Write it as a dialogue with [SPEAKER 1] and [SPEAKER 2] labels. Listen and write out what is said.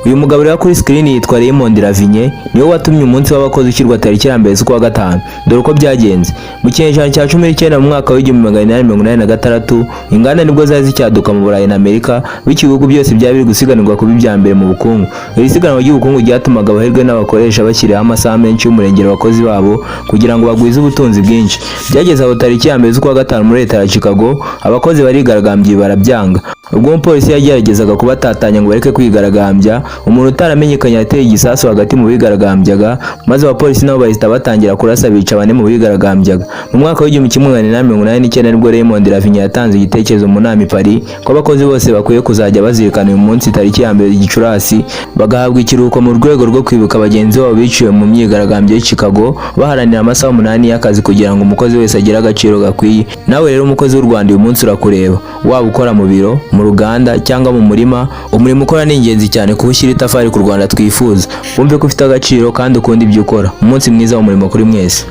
[SPEAKER 1] Uyu mugabo rero kuri screen yitwa Raymond Lavigne, niwe watumye umunsi w'abakozi ushyirwa tariki ya 1 z'ukwa gatanu. Dore uko byagenze: mu kinyejana cya 19, mu mwaka wa 1886, inganda nibwo zari zicyaduka mu Burayi na Amerika, bityo ibihugu byose byari biri gusiganirwa kuba ibya mbere mu bukungu. Iri siganwa ry'ubukungu ryatumaga abaherwe n'abakoresha bashyiraho amasaha menshi y'umurengera abakozi babo kugira ngo bagwize ubutunzi bwinshi. Byageze aho tariki ya 1 z'ukwa gatanu muri leta ya Chicago, abakozi barigaragambye, barabyanga. Ubwo umupolisi yageragezaga kubatatanya ngo bareke kwigaragambya, umuntu utaramenyekanye yateye igisasu hagati mu bigaragambyaga, maze abapolisi nabo bahita batangira kurasa, bica bane mu bigaragambyaga. Mu mwaka wa 1889 nibwo Raymond Lavigne yatanze igitekerezo mu nama i Paris ko abakozi bose bakwiye kuzajya bazirikana uyu munsi tariki ya 1 Gicurasi, bagahabwa ikiruhuko mu rwego rwo kwibuka bagenzi babo biciwe mu myigaragambyo y'i Chicago baharanira amasaha 8 y'akazi kugira ngo umukozi wese agire agaciro gakwiye. Nawe rero umukozi w'u Rwanda, uyu munsi urakureba, waba ukora mu biro, mu ruganda cyangwa mu murima. Umurimo ukora ni ingenzi cyane kuba ushyira itafari ku Rwanda twifuza. Wumve ko ufite agaciro kandi ukunda ibyo ukora. Umunsi mwiza w'umurimo kuri mwese.